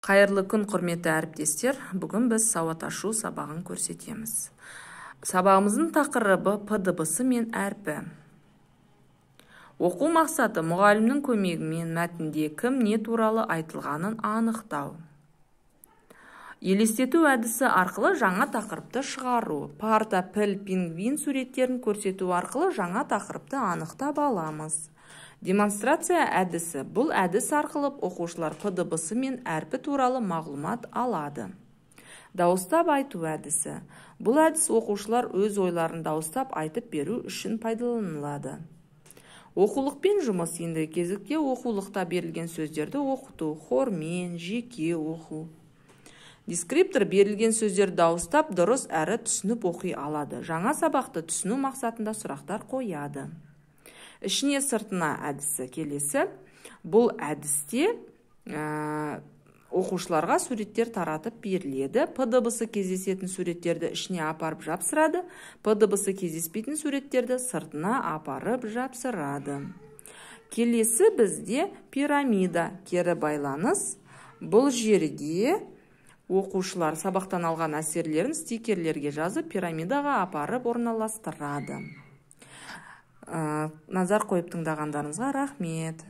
Қайырлы күн, құрметті әріптестер! Бүгін біз сауат ашу сабағын көрсетеміз. Сабағымыздың тақырыбы: п дыбысы мен әрпі. Оқу мақсаты: мұғалімнің көмегімен мәтінде кім, не туралы айтылғанын анықтау. Елестету әдісі арқылы жаңа тақырыпты шығару. Парта, піл, пингвин суреттерін көрсету арқылы жаңа тақырыпты анықтап аламыз. Демонстрация әдісі: бұл әдіс арқылы оқушылар п дыбысы мен әрпі туралы мағлұмат алады. Дауыстап айту әдісі: бұл әдіс оқушылар өз ойларын дауыстап айтып беру үшін пайдаланылады. Оқулықпен жұмыс. Ендігі кезекте оқулықта берілген сөздерді оқыту, хормен, жеке оқу. Дескриптор: берілген сөздерді дауыстап, дұрыс әрі түсініп оқи алады. Жаңа сабақты түсіну мақсатында сұрақтар қояды. Ішіне сыртына әдісі келесі. Бұл әдісте оқушыларға суреттер таратып беріледі. П дыбысы кездесетін суреттерді ішіне апарып жапсырады, п дыбысы кездеспейтін суреттерді сыртына апарып жапсырады. Келесі бізде пирамида кері байланыс. Бұл жерде оқушылар сабақтан алған әсерлерін стикерлерге жазып, пирамидаға апарып орналастырады. Назар қойып тыңдағандарыңызға рахмет.